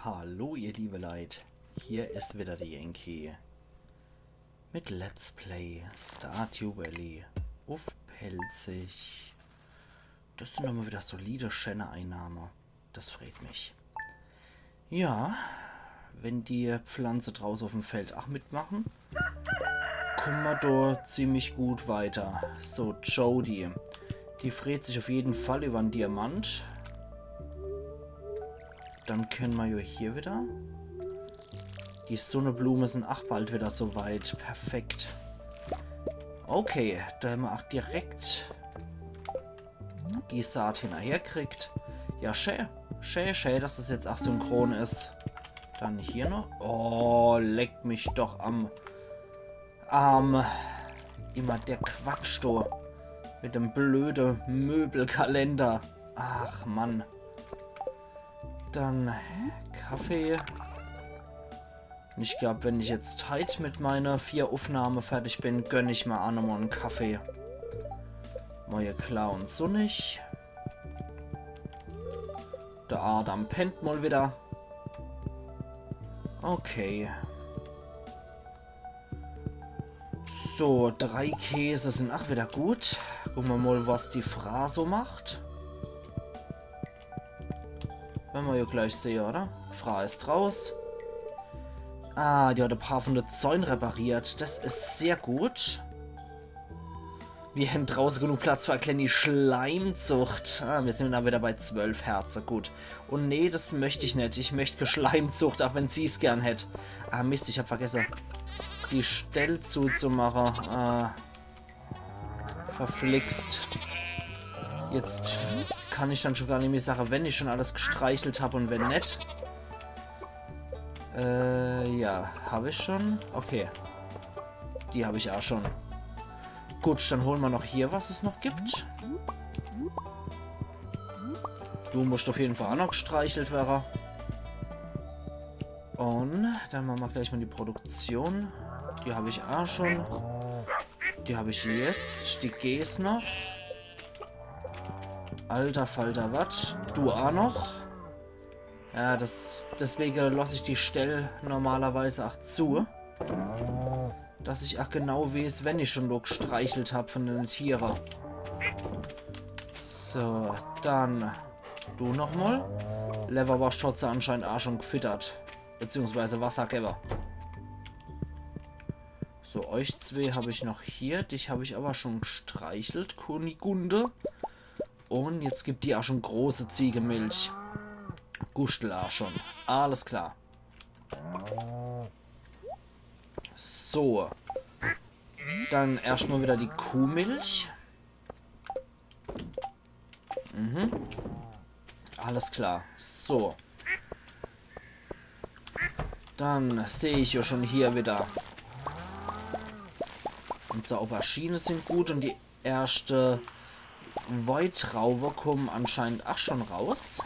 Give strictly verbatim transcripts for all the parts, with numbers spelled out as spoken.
Hallo ihr liebe Leit, hier is wieder de Yankee mit Let's Play Stardew Valley uff Pälzisch. Das sin immer wieder solide, schäne Einnahme. Das freet mich. Ja, wenn die Pflanze drauß uffm Feld ach mitmache, kumme mer do ziemlich gut weiter. So, Jody. Die freet sich uff jeden Fall iwwer en Diamant. Dann kenne mer jo hier wieder. Die Sunneblume sin ach bald wieder so weit. Perfekt. Okay, do hämmer ach direkt die Saat hinnerher kriegt. Ja, schä. Schä, schä, dass das jetzt ach synchron is. Dann hier noch. Oh, leck mich doch am Arm. Immer der Quatsch do. Mit dem blöde Möbelkalender. Ach, Mann. Dann Kaffee. Un ich glaab, wenn ich jetzt heit mit meine vier Uffnahme fertig bin, gönn ich mer ach nochmol en Kaffee. Moie klar un sunnig. De Adam pennt mol wieder. Okay. So, drei Käse sin ach wieder gut. Gucke mer mol, was die Fra so macht. Wern mer jo gleich sehe, oder? Fra is raus. Ah, die hat e paar vun de Zäun repariert. Das is sehr gut. Mir hän drauße genug Platz für e klenni Schleimzucht. Ah, mir sin do wieder bei zwölf Herze. Gut. Un nee, das möcht ich net. Ich möcht kä Schleimzucht, ach wenn sie's gern hätt. Ah, Mist, ich hab vergesse, die Stell zuzumache. Ah, verflixt. Jetzt kann ich dann schon gar nimmi sage, wenn ich schon alles gstreichelt hab un wenn net. Äh, ja, hab ich schon? Okay. Die hab ich ach schon. Gut, dann hole mer noch hier, was es noch gibt. Du muscht uff jeden Fall ach noch gstreichelt werre. Un dann mache mer gleich mol die Produktion. Die hab ich ach schon. Die hab ich jetzt. Die Gääs noch. Alter Falter, wat? Du ach noch? Ja, das, deswege loss ich die Stell normalerweise ach zu. Dass ich ach genau weeß, wenn ich schon do gstreichelt hab vun de Tiere. So, dann du nochmol. Lewwerworscht hat se anscheinend ach schon gfittert. Beziehungsweise Wasser gewwe. So, euch zwee hab ich noch hier. Dich hab ich awwer schon gstreichelt, Kunigunde. Un jetzt gibt die ach schon große Ziegemilch. Guschtel ach schon. Alles klar. So. Dann erscht mol wieder die Kuhmilch. Mhm. Alles klar. So. Dann seh ich jo schon hier wieder. Unser Aubergine sin gut un die erschte Weintraube kommen anscheinend ach schon raus.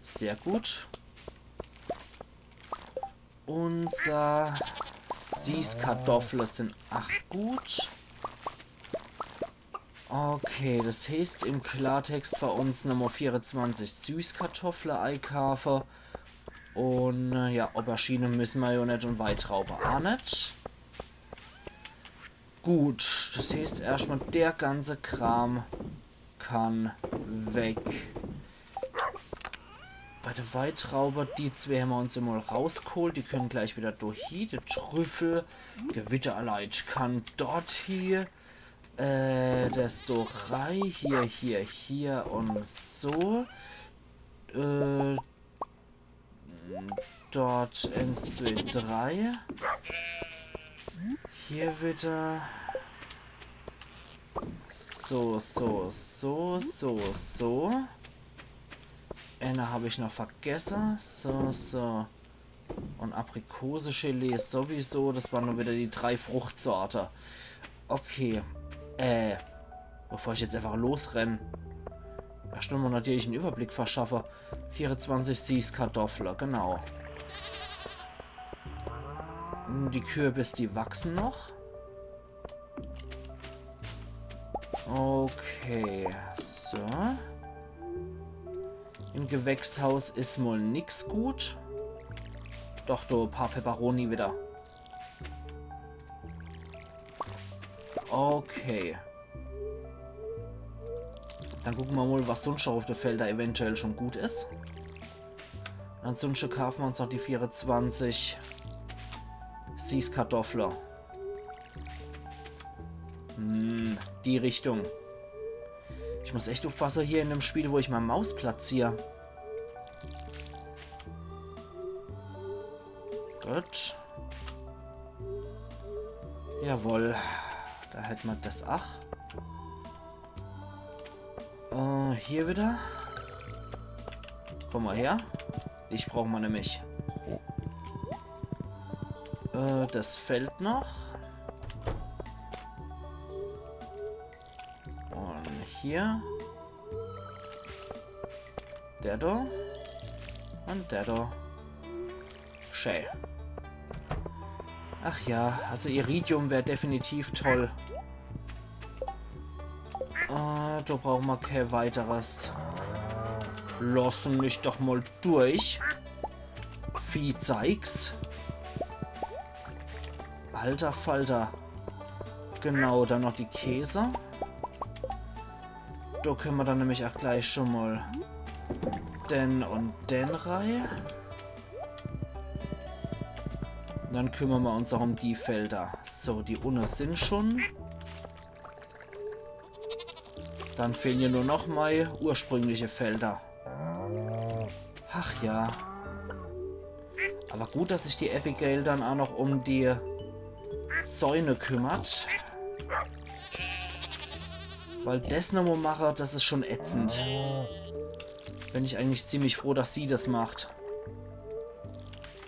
Sehr gut. Unser Süßkartoffle sin ach gut. Okay, das heeßt im Klartext bei uns Nummer vierezwanzig Süßkartoffle eikaafe. Un, äh, ja, Aubergine müsse mer jo net un Weintraube ach net. Gut, das heeßt erscht mol, der ganze Kram kann weg. Bei de Weintraube, die zwee hämmer uns jo mol rausgeholt. Die können gleich wieder do hie. De Trüffel, Gewitterleitsch kann dort hie. Äh, das do rei, hier, hier, hier un so. Äh, dort eins, zwei, drei. Hier wieder. So, so, so, so, so. Änner hab ich noch vergesse. So, so. Un Aprikosegelee sowieso. Das ware nur wieder die drei Fruchtsorte. Okay. Äh, bevor ich jetzt einfach losrenn, erscht mol natürlich en Überblick verschaffe. Vierezwanzig Süßkartoffle, genau. Hm, die Kürbis, die wachsen noch. Okay, so. Im Gewächshaus is mol nix gut. Doch, do, paar Peperoni wieder. Okay. Dann gucke mer mol, was sunscht noch uff de Felder eventuell schon gut is. Ansunscht kaafe mer uns noch die vierezwanzig Sießkartoffle. Hm, die Richtung. Ich muss echt uffpasse hier in dem Spiel, wo ich mei Maus platzier. Gut. Jawohl. Do hätt mer des ach. Äh, hier wieder. Komm mol her. Dich brauche mer nämlich. Äh, des fehlt noch. Un hier. Der do. Un der do. Schee. Ach ja, also Iridium wär definitiv toll. Äh, do brauche mer kee weiteres. Losse mich doch mol durch. Viehzeigs. Alter Falter. Genau, dann noch die Käse. Do könne mer dann nämlich ach gleich schon mol den un den rei. Dann kümmere mer uns ach um die Felder. So, die unne sin schon. Dann fehlen jo nur noch mei ursprüngliche Felder. Ach ja. Awwer gut, dass sich die Abigail dann ach noch um die Zäune kümmert. Weil des nochmol mache, des is schon ätzend. Bin ich eigentlich ziemlich froh, dass sie des macht.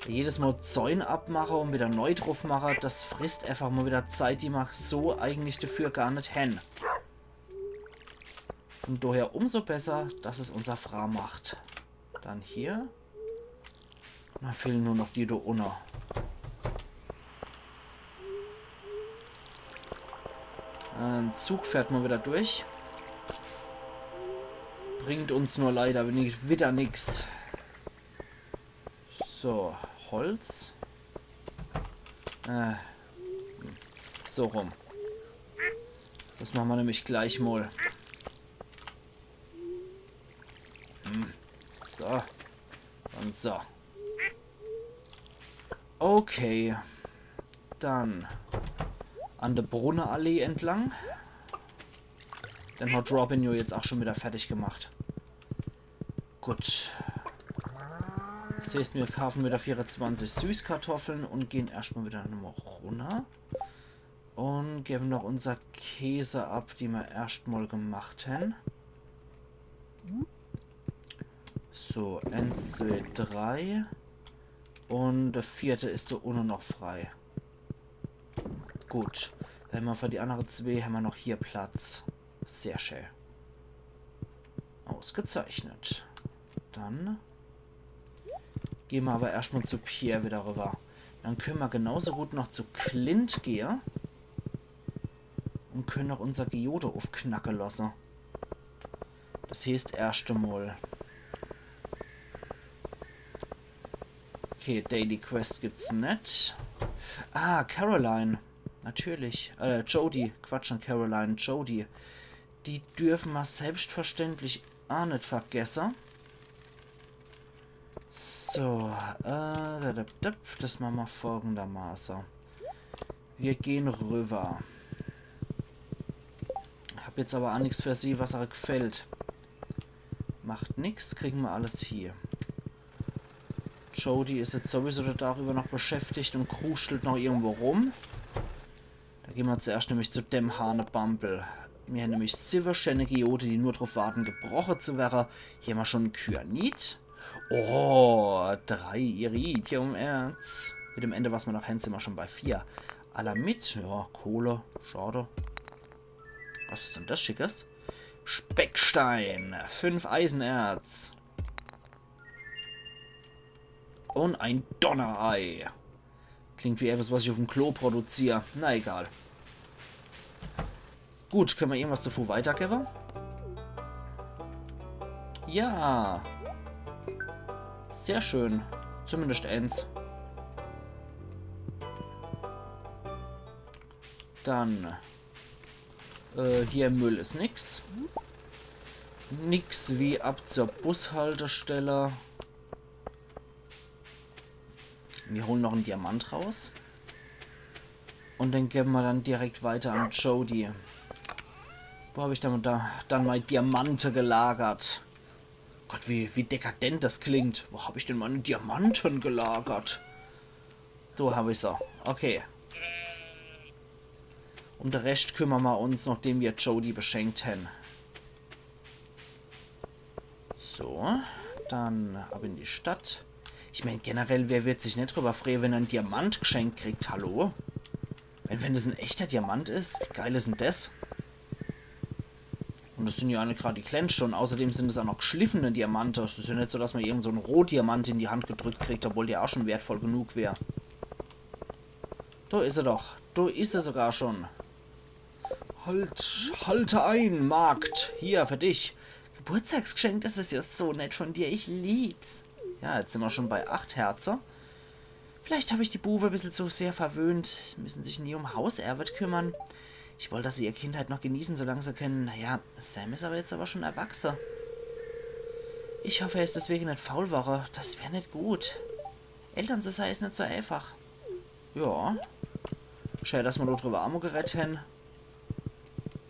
Jedes Mol Zäun abmache un wieder neu druff mache, des frisst äfach mol wieder Zeit, die mer so eigentlich dafür gar net hän. Von daher umso besser, dass es unser Fraa macht. Dann hier. Dann fehlen nur noch die do unne. En Zug fährt mol wieder durch. Bringt uns nur leider wi-, wieder nix. So, Holz. Äh, so rum. Des mache mer nämlich gleich mol. Hm. So. Un so. Okay. Dann an de Brunneallee entlang. Den hat Robin jo jetzt ach schon wieder fertig gemacht. Gut. Des heeßt, mir kaafe wieder vierezwanzig Süßkartoffeln un gehn erscht mol wieder nochmol runner. Un gewwe noch unser Käse ab, die mer erscht mol gemacht hän. So, eens, zwee, drei. Un de vierte is do unne noch frei. Gut. Hämmer für die annere zwee hämmer noch hier Platz. Sehr schee. Ausgezeichnet. Dann gehn mer awwer erscht mol zu Pierre wieder rüber. Dann könne mer genauso gut noch zu Clint gehe. Un könne noch unser Geode uffknacke losse. Des heeßt erscht emol. Okay, Daily Quest gibt's net. Ah, Caroline. Natürlich. Äh, Jodie. Quatsch, net Caroline. Jodie. Die dürfe mer selbstverständlich ach net vergesse. So, äh, da, da, da, des mache mer folgendermaße. Mir gehn rüber. Hab jetzt awwer ach nix für sie, was er gfällt. Macht nix, kriegen mer alles hier. Jodie is jetzt sowieso de Dach über noch beschäftigt un kruschelt noch irgendwo rum. Do gehn mer zuerscht nämlich zu dem Hanebambel. Mir hän nämlich siwwe schäne Geode, die nur druff warte, gebroche zu werre. Hier hämmer schon en Kyanit. Oh, drei Iridium-Erz. Mit dem Ende, was mer noch hän, sin mer schon bei vier. Alamit, ja, Kohle, schade. Was is denn des Schickes? Speckstein, fünf Eisenerz. Un en Donnerei. Klingt wie etwas, was ich uffm Klo produzier. Na egal. Gut, könne mer irgendwas defu weitergewwe? Ja. Sehr schön. Zumindest eins. Dann, äh, hier im Müll is nix. Nix wie ab zur Bushaltestelle. Wir holen noch en Diamant raus. Und den geben wir dann direkt weiter an Jodie. Wo hab ich dann, da, dann mei Diamante gelagert? Gott, wie, wie dekadent das klingt. Wo hab ich denn meine Diamanten gelagert? Do hab ich se. Okay. Um de Rescht kümmern wir uns, nachdem wir Jodie beschenkt hän. So, dann ab in die Stadt. Ich mein, generell, wer wird sich net drüber freue, wenn er en Diamant geschenkt kriegt? Hallo? Wenn, wenn das en echter Diamant is, wie geil is denn das? Und das sind ja net grad die klenschte. Und außerdem sind es auch noch geschliffene Diamante. Es is ja net so, dass man irgend so en Rohdiamant in die Hand gedrückt kriegt, obwohl der auch schon wertvoll genug wär. Do is er doch. Do is er sogar schon. Halt, halte ein, Magd. Hier, für dich. Geburtstagsgeschenk, das is ja so nett von dir. Ich lieb's. Ja, jetzt sind wir schon bei acht Herze. Vielleicht hab ich die Buwe e bissel zu sehr verwöhnt. Sie müssen sich nie um Hauserwet kümmern. Ich wollt, dass sie ihr Kindheit noch genießen, solange sie können. Naja, Sam is aber jetzt aber schon erwachse. Ich hoff, er is deswegen net faul worre. Das wär net gut. Eltern zu sei is net so einfach. Ja. Schää, dass mer do drüber amo geredt hän.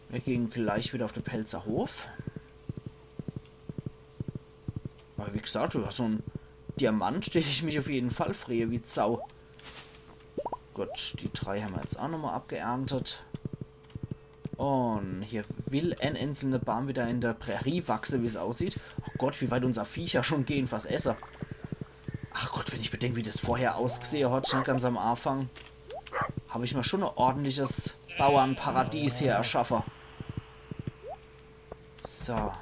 Wir gehen gleich wieder auf de Pälzer Hof. Aber wie gesagt, über so en Diamant stell ich mich auf jeden Fall freue wie Sau. Gut, die drei hän wir jetzt auch nochmal abgeerntet. Und hier will en einzelne Baam wieder in der Prärie wachse, wie's aussieht. Oh Gott, wie weit unser Viecher schon gehen, was esse. Ach Gott, wenn ich bedenk, wie das vorher ausgesehe hat, ne, ganz am Anfang, hab ich mir schon e ordentliches Bauernparadies hier erschaffe. So.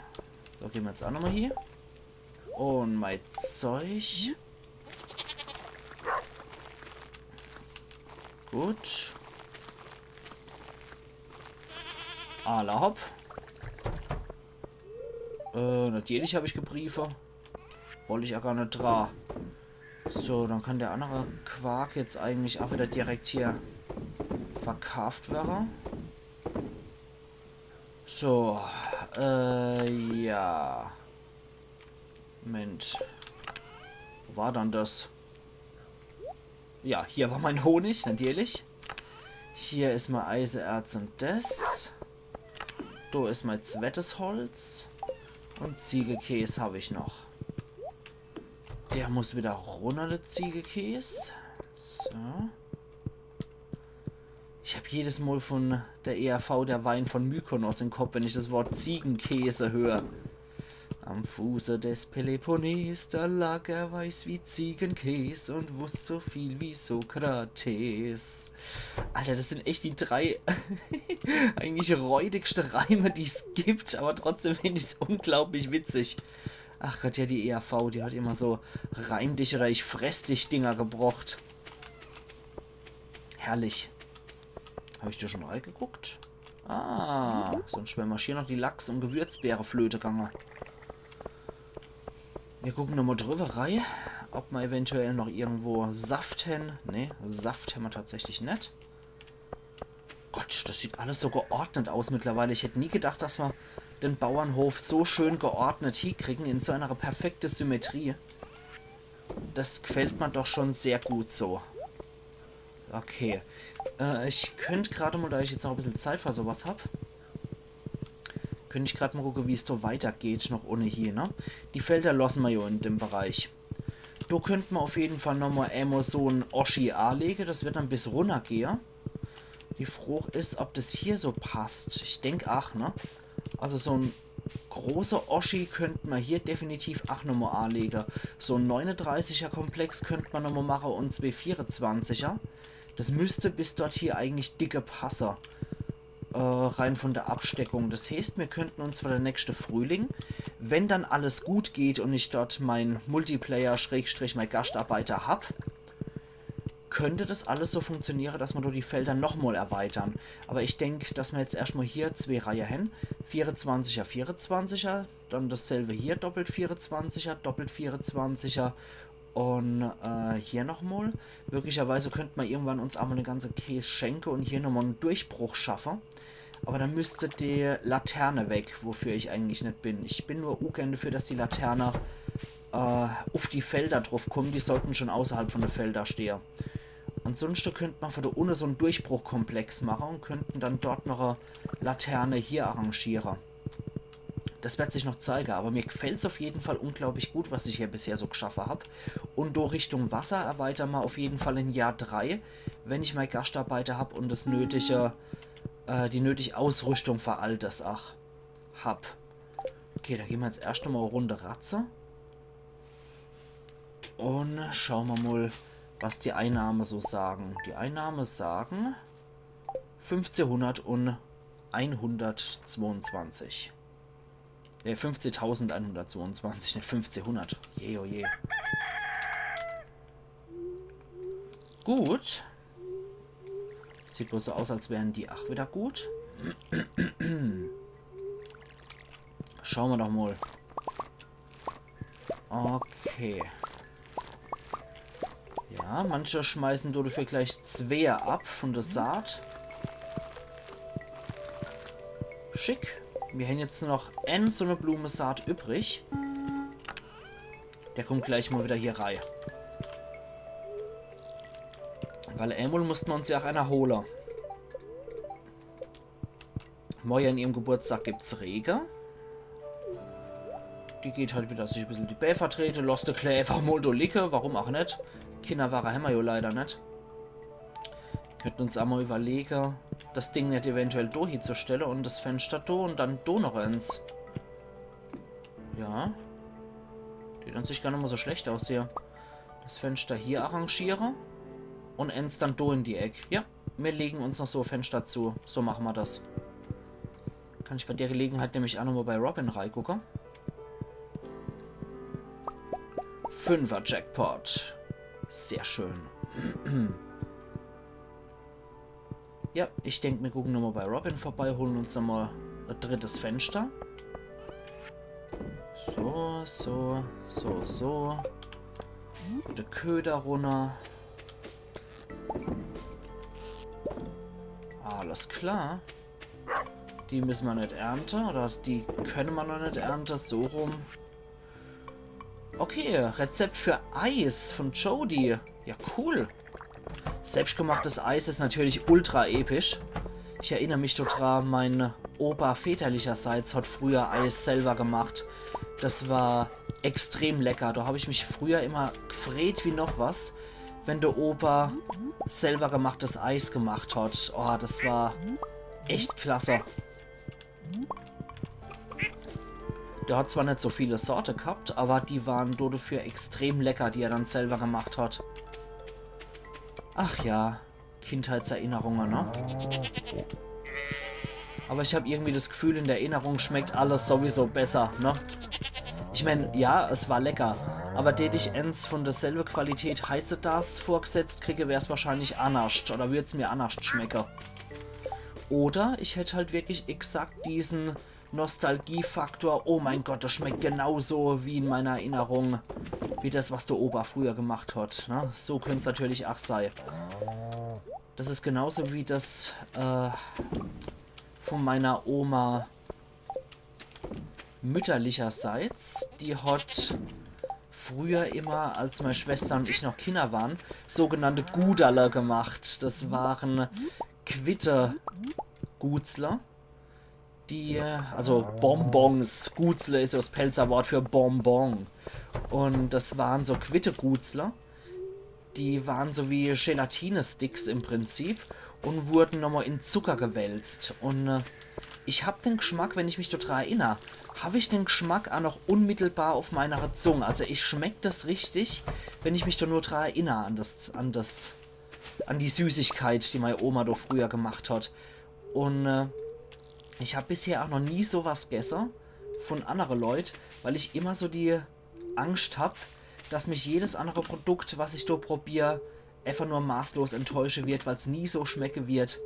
So, gehen wir jetzt auch nochmal hier. Und mein Zeug. Gut. Alla hopp. Äh, natürlich hab ich Gebriefe. Wollt ich ja gar net dra. So, dann kann der andere Quark jetzt eigentlich auch wieder direkt hier verkauft werden. So, äh, ja. Moment. Wo war dann das? Ja, hier war mein Honig, natürlich. Hier is mein Eiseerz und das. Do is mein zwettes Holz. Und Ziegekäs hab ich noch. Der muss wieder runner, der Ziegekäs. So. Ich hab jedes Mal von der E R V Der Wein von Mykonos im Kopf, wenn ich das Wort Ziegenkäse hör. Am Fuße des Peloponnes, da lag er weiß wie Ziegenkäs und wuss so viel wie Sokrates. Alter, das sind echt die drei eigentlich räudigste Reime, die's gibt, aber trotzdem find ich's unglaublich witzig. Ach Gott, ja, die E R V, die hat immer so Reim dich oder ich fress dich Dinger gebrocht. Herrlich. Hab ich do schon reingeguckt? Ah, sonst wär mer hier noch die Lachs- und Gewürzbeereflöte gange. Wir gucken nochmal drüber rein, ob mer eventuell noch irgendwo Saft hän. Nee, Saft hän mer tatsächlich net. Gott, das sieht alles so geordnet aus mittlerweile. Ich hätt nie gedacht, dass mer den Bauernhof so schön geordnet hiekriegen, in so einer perfekte Symmetrie. Das gefällt mer doch schon sehr gut so. Okay. Äh, ich könnt grad mal, da ich jetzt noch e bissel Zeit für sowas hab, könnt ich grad mal gucke, wie's do weitergeht, noch ohne hier, ne? Die Felder losse mer jo in dem Bereich. Do könnt mer auf jeden Fall nochmal emol so en Oschi anlege. Das wird dann bis runner gehe. Die Frooch is, ob das hier so passt. Ich denk ach, ne? Also so en großer Oschi könnt mer hier definitiv ach nochmal anlege. So en neunedreißiger Komplex könnt mer nochmal mache und zwee vierezwanziger. Das müsste bis dort hier eigentlich dicke passe. Äh, rein von der Absteckung. Das heeßt, mir könnten uns für der nächste Frühling, wenn dann alles gut geht und ich dort mein Multiplayer Schrägstrich mein Gastarbeiter hab, könnte das alles so funktioniere, dass mer do die Felder nochmal erweitern. Aber ich denk, dass mer jetzt erscht mal hier zwee Reihe hän. Vierezwanziger, Vierezwanziger. Dann dasselbe hier, doppelt Vierezwanziger, doppelt Vierezwanziger. Und äh, hier nochmal. Möglicherweise könnte ma irgendwann uns ach mal de ganze Käs schenke und hier nochmal en Durchbruch schaffe. Aber dann müsst die Laterne weg, wofür ich eigentlich net bin. Ich bin nur ugern dafür, dass die Laterne äh, uff die Felder druff kommen. Die sollten schon außerhalb von de Felder stehe. Ansonsten könnte ma von do unne so en Durchbruchkomplex mache und könnten dann dort noch e Laterne hier arrangiere. Das wird sich noch zeige, aber mir gefällt's auf jeden Fall unglaublich gut, was ich hier bisher so geschaffe hab. Und do Richtung Wasser erweitere ma auf jeden Fall in Jahr drei, wenn ich mei Gastarbeiter hab und das nötige, äh, die nötige Ausrüstung für all das ach hab. Okay, dann gehn ma jetzt erscht nochmal e Runde ratze. Und schaue ma mal, was die Einnahme so sagen. Die Einnahme sagen fünfzehnhundert und einhundertzweiundzwanzig. Ne, fünfzehntausendeinhundertzweiundzwanzig, net fünfzehnhundert. Je, oh je. Gut. Sieht bloß so aus, als wären die ach wieder gut. Schaue ma doch mal. Okay. Ja, manche schmeißen dodefür gleich zwee ab von der Saat. Schick. Mir hän jetzt noch en so ne Blumesaat übrig. Der kommt gleich mal wieder hier rei. Weil emol mussten ma uns ja ach einer hole. Morje an ihrem Geburtstag gibt's Rege. Die geht halt wieder sich e bissel die Bää vertrete, losst de Klää einfach mol do liege, warum ach net? Kinnerwage hämmer jo leider net. Könnten uns ach mal überlege, das Ding net eventuell do hiezustelle und das Fenster do und dann do noch ens. Ja. Tät an sich gar net mal so schlecht aussehe. Das Fenster hier arrangiere und ens dann do in die Eck. Ja, mir legen uns noch so e Fenster zu. So mache ma das. Kann ich bei der Gelegenheit nämlich ach nochmal bei Robin reigucke. Fünfer Jackpot. Sehr schön. Ja, ich denk, mir gucken nochmal bei Robin vorbei, holen uns nochmal e drittes Fenster. So, so, so, so. De Köder runner. Alles klar. Die müssen ma net ernte, oder die können ma noch net ernte, so rum. Okay, Rezept für Eis von Jody. Ja, cool. Selbstgemachtes Eis ist natürlich ultra episch. Ich erinner mich do dra, mein Opa väterlicherseits hat früher Eis selber gemacht. Das war extrem lecker. Do hab ich mich früher immer gefreet wie noch was, wenn de Opa selber gemachtes Eis gemacht hat. Oh, das war echt klasse. Der hat zwar net so viele Sorte gehabt, aber die waren dodefür extrem lecker, die er dann selber gemacht hat. Ach ja, Kindheitserinnerungen, ne? Aber ich hab irgendwie das Gefühl, in der Erinnerung schmeckt alles sowieso besser, ne? Ich mein, ja, es war lecker, aber tät ich ens von derselbe Qualität heitzedags vorgesetzt kriege, wär's wahrscheinlich annerscht oder würd's mir annerscht schmecke. Oder ich hätt halt wirklich exakt diesen Nostalgiefaktor, oh mein Gott, das schmeckt genauso wie in meiner Erinnerung, wie das, was de Opa früher gemacht hat, ne? So könnt's natürlich ach sei. Das is genauso wie das, äh, von meiner Oma mütterlicherseits. Die hat früher immer, als mei Schwester und ich noch Kinner waren, sogenannte Guderle gemacht. Das waren Quitte-Gutzle. Die, also Bonbons. Gutzle is jo das Pälzer Wort für Bonbon. Und das waren so Quitte-Gutzle. Die waren so wie Gelatine-Sticks im Prinzip und wurden nochmal in Zucker gewälzt. Und äh, ich hab den Geschmack, wenn ich mich do dra erinner, hab ich den Geschmack auch noch unmittelbar auf meiner Zunge. Also ich schmeck das richtig, wenn ich mich do nur dra erinner an das, an das, an die Süßigkeit, die mei Oma do früher gemacht hat. Und äh, ich hab bisher auch noch nie sowas gesse von annere Leut, weil ich immer so die Angst hab, dass mich jedes andere Produkt, was ich do probier, einfach nur maßlos enttäusche wird, weil's nie so schmecke wird,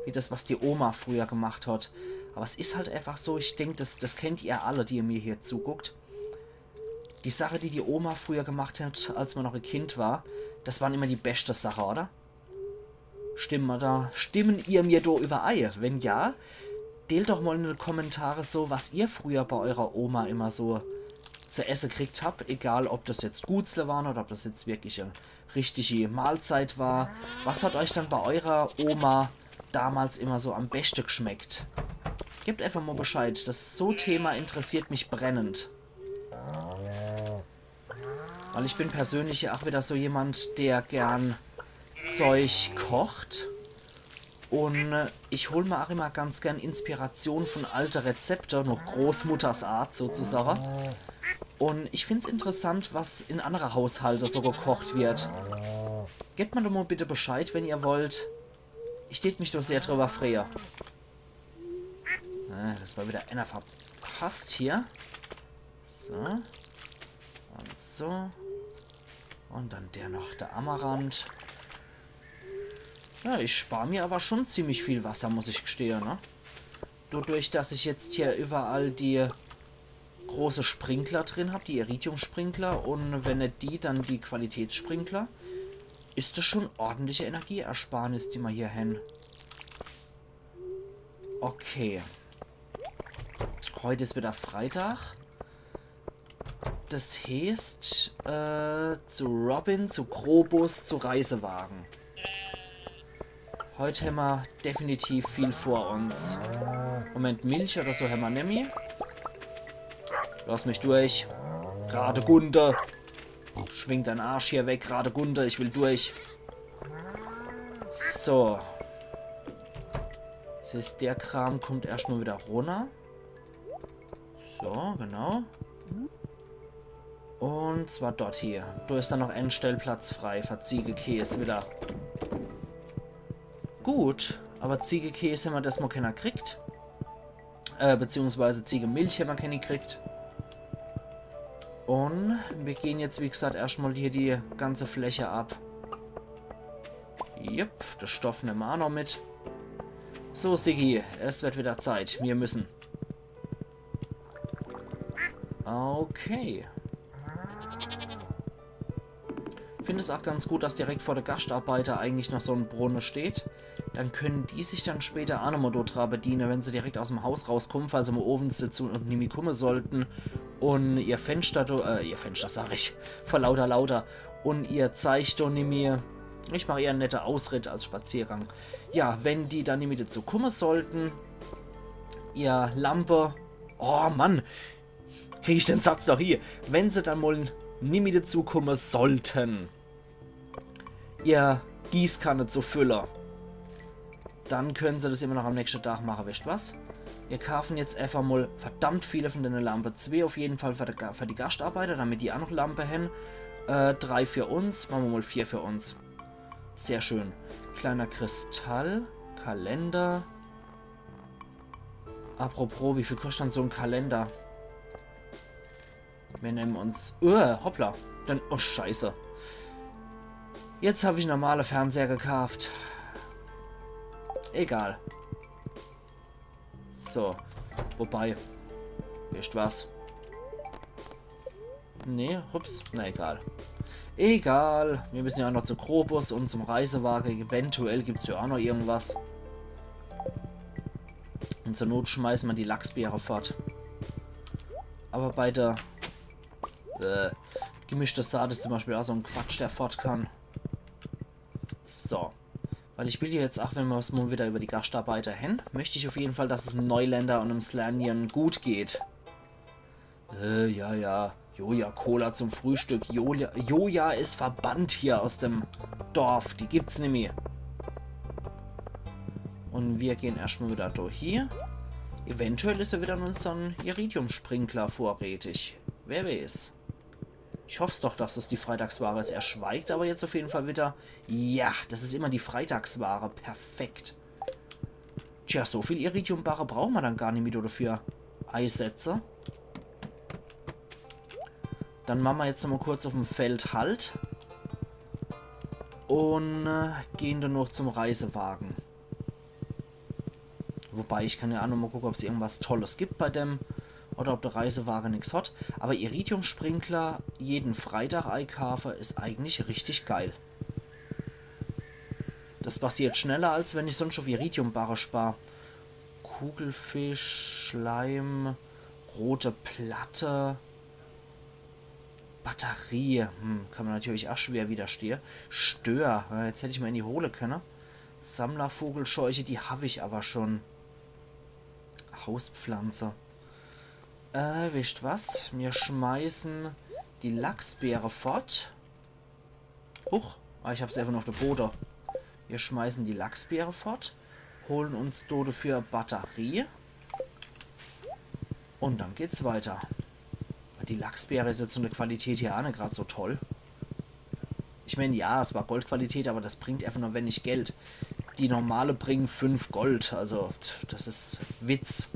wie das, was die Oma früher gemacht hat. Aber es is halt einfach so, ich denk, das, das kennt ihr alle, die ihr mir hier zuguckt. Die Sache, die die Oma früher gemacht hat, als man noch e Kind war, das waren immer die beschte Sache, oder? Stimmen mir da, stimmen ihr mir do überei? Wenn ja, deelt doch mal in de Kommentare so, was ihr früher bei eurer Oma immer so zu esse kriegt habt, egal ob das jetzt Gutsle waren oder ob das jetzt wirklich e richtige Mahlzeit war. Was hat euch dann bei eurer Oma damals immer so am beschte gschmeckt? Gebt einfach mal Bescheid, das so Thema interessiert mich brennend. Weil ich bin persönlich ja auch wieder so jemand, der gern Zeug kocht. Und äh, ich hol mir auch immer ganz gern Inspiration von alte Rezepte, noch Großmutters Art sozusagen. Und ich find's interessant, was in andere Haushalte so gekocht wird. Gebt mir doch mal bitte Bescheid, wenn ihr wollt. Ich tät mich doch sehr drüber freue. Äh, das war wieder einer verpasst hier. So. Und so. Und dann der noch, der Amaranth. Ja, ich spar mir aber schon ziemlich viel Wasser, muss ich gestehe, ne? Dadurch, dass ich jetzt hier überall die große Sprinkler drin hab, die Iridium-Sprinkler, und wenn net die, dann die Qualitätssprinkler, is das schon ordentliche Energieersparnis, die ma hier hen. Okay. Heute is wieder Freitag. Das heeßt, äh, zu Robin, zu Krobus, zu Reisewagen. Heut hämmer definitiv viel vor uns. Moment, Milch oder so hämmer nimmi. Lass mich durch. Radegunde. Schwing dein Arsch hier weg, Radegunde. Ich will durch. So. Das heeßt, der Kram kommt erscht mal wieder runner. So, genau. Und zwar dort hier. Do is dann noch en Stellplatz frei für Ziegekäs wieder. Gut, aber Ziegekäs hämmer desmal kenner kriegt. Äh, beziehungsweise Ziegemilch hämmer kenner kriegt. Und wir gehen jetzt, wie gesagt, erscht mal hier die ganze Fläche ab. Jupp, de Stoff nemme mer auch noch mit. So, Siggi, es wird wieder Zeit. Wir müssen. Okay. Find es auch ganz gut, dass direkt vor de Gaschtarbeiter eigentlich noch so en Brunne steht. Dann können die sich dann später auch nochmal dort dra bediene, wenn se direkt aus'm Haus rauskommen, falls se mal owens dazu nimmi kumme sollten. Und ihr Fenster do, äh, ihr Fenster, sag ich, vor lauter, lauter. Und ihr Zeich do nimmi, ich mach eher en nette Ausritt als Spaziergang. Ja, wenn die dann nimmi dazu kumme sollten, ihr Lampe, oh Mann, krieg ich den Satz noch hier. Wenn se dann mal nimmi dazu kumme sollten, ihr Gießkanne zu fülle, dann können se das immer noch am nächste Tag mache, wisst was? Wir kaufen jetzt einfach mal verdammt viele von dene Lampe. Zwee auf jeden Fall für die, Ga- für die Gaschtarbeiter, damit die auch noch Lampe hen. Äh, drei für uns, mache mer mal vier für uns. Sehr schön. Kleiner Kristall, Kalender. Apropos, wie viel kostet dann so en Kalender? Wir nehmen uns. Uh, hoppla. Dann. Oh, scheiße. Jetzt hab ich normale Fernseher gekauft. Egal. So. Wobei. Wisst was? Nee, hups. Na egal. Egal. Wir müssen ja auch noch zu Krobus und zum Reisewagen. Eventuell gibt's ja auch noch irgendwas. Und zur Not schmeißen wir die Lachsbeere fort. Aber bei der äh, gemischte Saat is zum Beispiel auch so en Quatsch, der fort kann. So. Weil ich will ja jetzt auch, wenn mer's mal wieder über die Gaschtarbeiter hen, möcht ich auf jeden Fall, dass es em Neuländer und em Slanion gut geht. Äh, ja, ja. Joja, Cola zum Frühstück. Joja, Joja is verbannt hier aus dem Dorf. Die gibt's nimmi. Und wir gehen erscht mal wieder durch hier. Eventuell is ja wieder unser Iridium-Sprinkler vorrätig. Wer weiß. Ich hoff's doch, dass es die Freitagsware is. Er schweigt aber jetzt auf jeden Fall wieder. Ja, das is immer die Freitagsware. Perfekt. Tja, so viel Iridium-Barre brauche mer dann gar nimmi dafür eisetze. Dann mache mer jetzt nochmal kurz auf'm Feld Halt. Und äh, gehen dann noch zum Reisewagen. Wobei, ich kann jo ach nochmol gucke, ob's irgendwas Tolles gibt bei dem. Oder ob de Reisewaage nix hat. Aber Iridium-Sprinkler jeden Freitag eikaafe is eigentlich richtig geil. Das passiert schneller, als wenn ich sonst uff Iridium-Barre spar. Kugelfisch, Schleim, rote Platte. Batterie, hm, kann ma natürlich ach schwer widerstehe. Stör, äh, jetzt hätt ich ma ääni hole könne. Sammlervogelscheuche, die hab ich aber schon. Hauspflanze. Äh, wisst was? Mir schmeißen die Lachsbeere fort. Huch, ah, ich hab se einfach nur uff de Bode. Mir schmeißen die Lachsbeere fort, holen uns do dafür Batterie. Und dann geht's weiter. Die Lachsbeere is jetzt von de Qualität her ach net grad so toll. Ich mein, ja, es war Goldqualität, aber das bringt einfach nur wenig Geld. Die normale bringen fünf Gold, also, t-, das is Witz.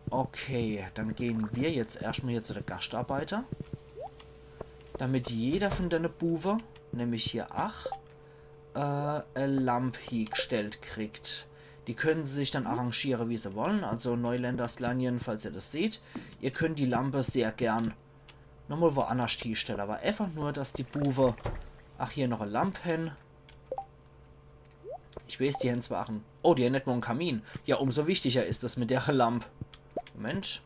Okay, dann gehen wir jetzt erscht mal hier zu de Gaschtarbeiter. Damit jeder von denne Buwe, nämlich hier ach, äh, e Lamp hiegestellt kriegt. Die können sich dann arrangiere, wie se wollen. Also Neuländer Slanien, falls ihr das seht, ihr könnt die Lampe sehr gern nochmal woannerscht hiestelle. Aber einfach nur, dass die Buwe ach hier noch e Lamp hen. Ich weiß, die hen zwar ach en... Oh, die hen net mal en Kamin. Ja, umso wichtiger is das mit der Lamp. Moment.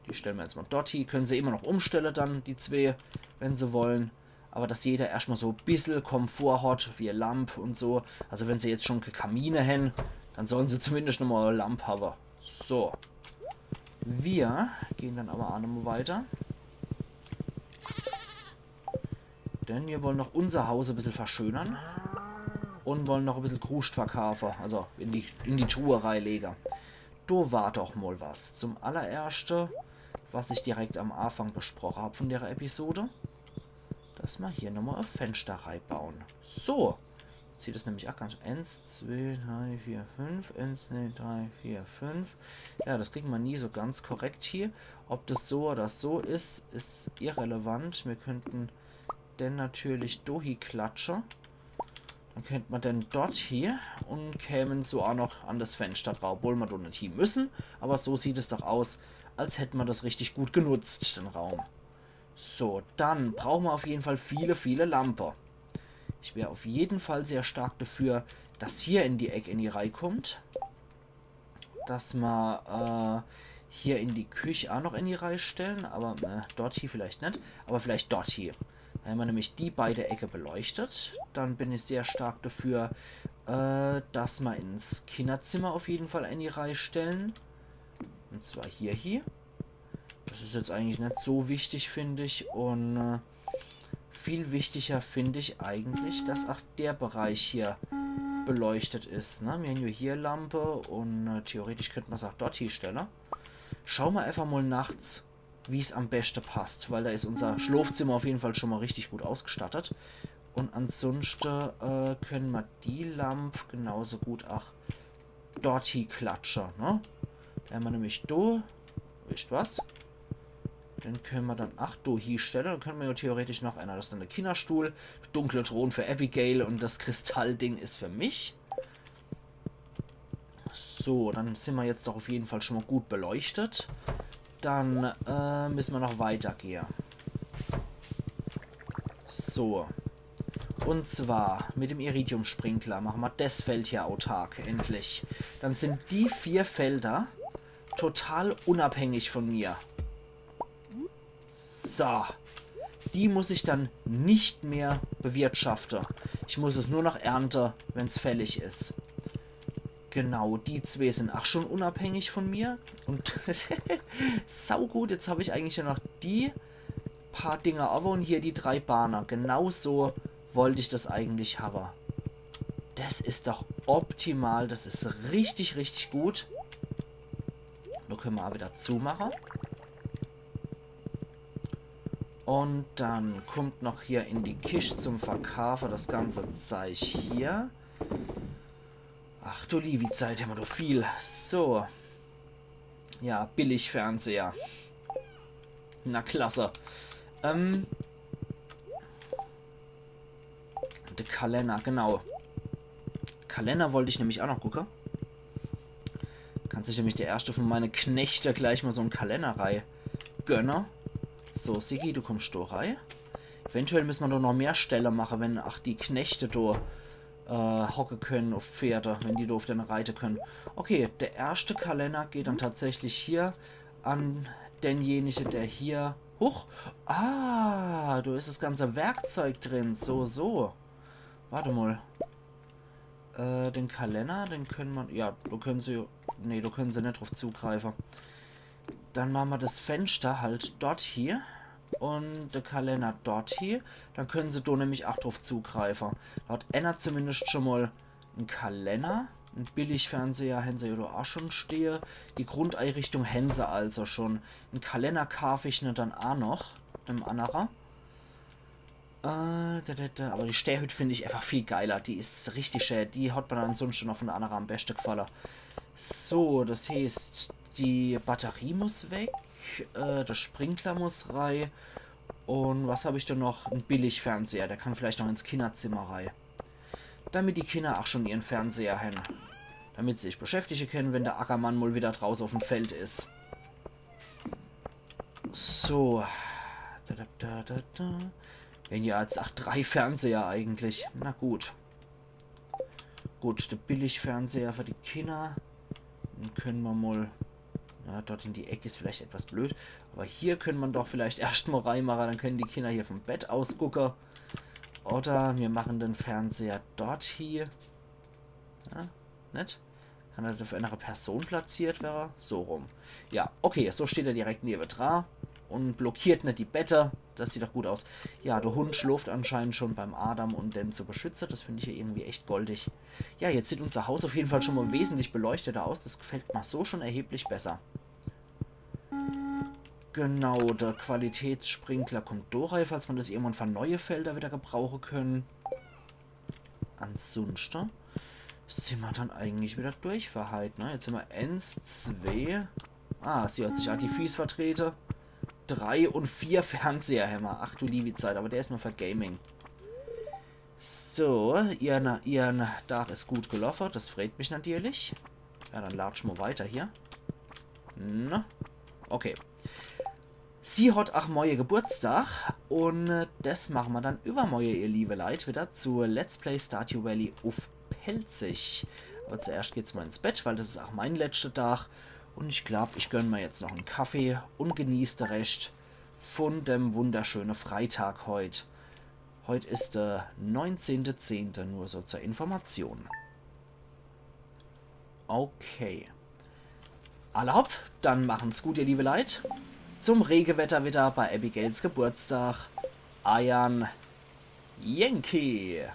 Die stelle ma jetzt mal dort hie. Können se immer noch umstelle dann, die zwee, wenn se wollen. Aber dass jeder erscht mal so e bissel Komfort hat, wie e Lamp und so. Also wenn se jetzt schon ke Kamine hen, dann sollen se zumindest noch mal e Lamp hawe. So. Wir gehen dann aber ach nochmal weiter. Denn wir wollen noch unser Haus e bissel verschönern. Und wollen noch e bissel Kruscht verkaafe. Also in die, in die Truhe reilege. Do war doch mal was. Zum allererschte, was ich direkt am Anfang besproche hab von der Episode. Dass ma hier nochmal e Fenster reibauen. So. Sieht das nämlich ach ganz... Eins, zwei, drei, vier, fünf. Eins, zwei, drei, vier, fünf. Ja, das kriegen ma nie so ganz korrekt hier. Ob das so oder so is, is irrelevant. Wir könnten den natürlich do hie klatsche. Dann könnt ma den dort hie und kämen so ach noch an das Fenster dra, obwohl ma do net hie müssen. Aber so sieht es doch aus, als hätt ma das richtig gut genutzt, den Raum. So, dann brauchen ma auf jeden Fall viele, viele Lampe. Ich wär auf jeden Fall sehr stark dafür, dass hier in die Eck in die Reih kommt. Dass ma, äh, hier in die Küch ach noch in die Reih stellen, aber, äh, dort hie vielleicht net, aber vielleicht dort hie. Da hämmer nämlich die beide Ecke beleuchtet. Dann bin ich sehr stark dafür, äh, dass ma ins Kinderzimmer auf jeden Fall in die Reih stellen. Und zwar hier, hier. Das is jetzt eigentlich net so wichtig, find ich. Und, äh, viel wichtiger find ich eigentlich, dass ach der Bereich hier beleuchtet is, ne? Mir hän jo hier Lampe und, äh, theoretisch könnt ma's ach dort hiestelle. Schau ma einfach mal nachts, wie's am beste passt, weil da is unser Schlofzimmer auf jeden Fall schon mal richtig gut ausgestattet. Und ansunschte, äh, können ma die Lamp genauso gut ach dort hie klatsche, ne? Da hämmer nämlich do, wisst was? Den können ma dann ach do hiestelle. Dann können ma ja theoretisch noch einer. Das is dann der Kinderstuhl, dunkle Thron für Abigail und das Kristallding is für mich. So, dann sind ma jetzt doch auf jeden Fall schon mal gut beleuchtet. Dann, äh, müssen ma noch weitergehe. So. Und zwar mit dem Iridium-Sprinkler machen ma das Feld hier autark, endlich. Dann sind die vier Felder total unabhängig von mir. So. Die muss ich dann nicht mehr bewirtschafte. Ich muss es nur noch ernte, wenn's fällig is. Genau, die zwee sind ach schon unabhängig von mir. Und saugut, jetzt hab ich eigentlich ja noch die paar Dinger, aber und hier die drei Bahner. Genau so wollt ich das eigentlich hawe. Das is doch optimal, das is richtig, richtig gut. Do können ma auch wieder zumache. Und dann kommt noch hier in die Kist zum Verkaufe das ganze Zeich hier. Ach du liewi Zeit, hämmer doch viel. So. Ja, Billigfernseher. Na klasse. Ähm. De Kalenner, genau. Kalenner wollt ich nämlich auch noch gucke. sich nämlich der erschte von meine Knechte gleich mal so en Kalenner rei gönne. So, Siggi, du kommst do rei. Eventuell müsse mer do noch mehr Stelle mache, wenn ach die Knechte do äh, hocke könne uff Pferde, wenn die do uff denne reite könne. Okay, der erschte Kalenner geht dann tatsächlich hier an denjenige, der hier... Huch! Ah, do is das ganze Werkzeug drin. So, so. Warte mal. Äh, den Kalenner, den könne mer... Ja, do könne se... Nee, do könne se net druff zugreife. Dann mache mer das Fenster halt dort hier. Un der Kalenner dort hier. Dann könne se do nämlich ach druff zugreife. Do hat enner zumindest schon mal en Kalenner. En Billigfernseher hän se ja do ach schon stehe. Die Grundeirichtung hän se also schon. En Kalenner kaaf ich ne dann ach noch. Dem annere. Äh, da, da, da. Aber die Steehütt find ich einfach viel geiler. Die is richtig schä. Die hat mer dann ansonsten noch von der annere am beste gefalle. So, das heeßt, die Batterie muss weg. Äh, der Sprinkler muss rei. Un was hab ich do noch? En Billigfernseher. Der kann vielleicht noch ins Kinderzimmer rei. Damit die Kinder ach schon ihren Fernseher hän. Damit se sich beschäftige könne, wenn der Ackermann mal wieder drauß uffm Feld is. So. Da, da, da, da, da. Wenn ja jetzt ach drei Fernseher eigentlich. Na gut. Gut, der Billigfernseher für die Kinder. Den könne mer mal... Ja, dort in die Eck is vielleicht etwas blöd. Aber hier könne mer doch vielleicht erscht mal reimache. Dann können die Kinder hier vom Bett aus gucke. Oder mir machen den Fernseher dort hier. Ja, net? Kann er uff e annere Person platziert werre? So rum. Ja, okay, so steht er direkt newedra un blockiert net die Bette. Das sieht doch gut aus. Ja, der Hund schloft anscheinend schon beim Adam, um den zu beschütze. Das find ich ja irgendwie echt goldig. Ja, jetzt sieht unser Haus uff jeden Fall schon mal wesentlich beleuchteter aus. Das gefällt mer so schon erheblich besser. Genau, der Qualitätssprinkler kommt do rei, falls mer das irgendwann für neue Felder wieder gebrauche könne. Ansonsten sin mer dann eigentlich wieder durch für heit, ne? Jetzt hän mer eens, zwee. Ah, sie hat sich ach die Fieß vertrete. Drei un vier Fernseher hän mer. Ach du liebi Zeit, aber der is nur für Gaming. So, ihr, ihr Dach is gut geloffe. Das freet mich natürlich. Ja, dann latsch mo weiter hier. Na, okay. Sie hat ach moie Geburtstag un, äh, das mache mer dann iwwermoie, ihr liewe Leit, wieder zu Let's Play Stardew Valley uff Pälzisch. Aber zuerscht geht's mo ins Bett, weil das is ach mein letschter Dach. Un ich glaub, ich gönn mer jetzt noch en Kaffee un genieß de Rescht von dem wunderschöne Freitag heut. Heut is der neunzehnte zehnte, nur so zur Information. Okay. Alla hopp, dann machen's gut, ihr liewe Leit. Zum Regewetter wieder bei Abigails Geburtstag. Eiern Yankee.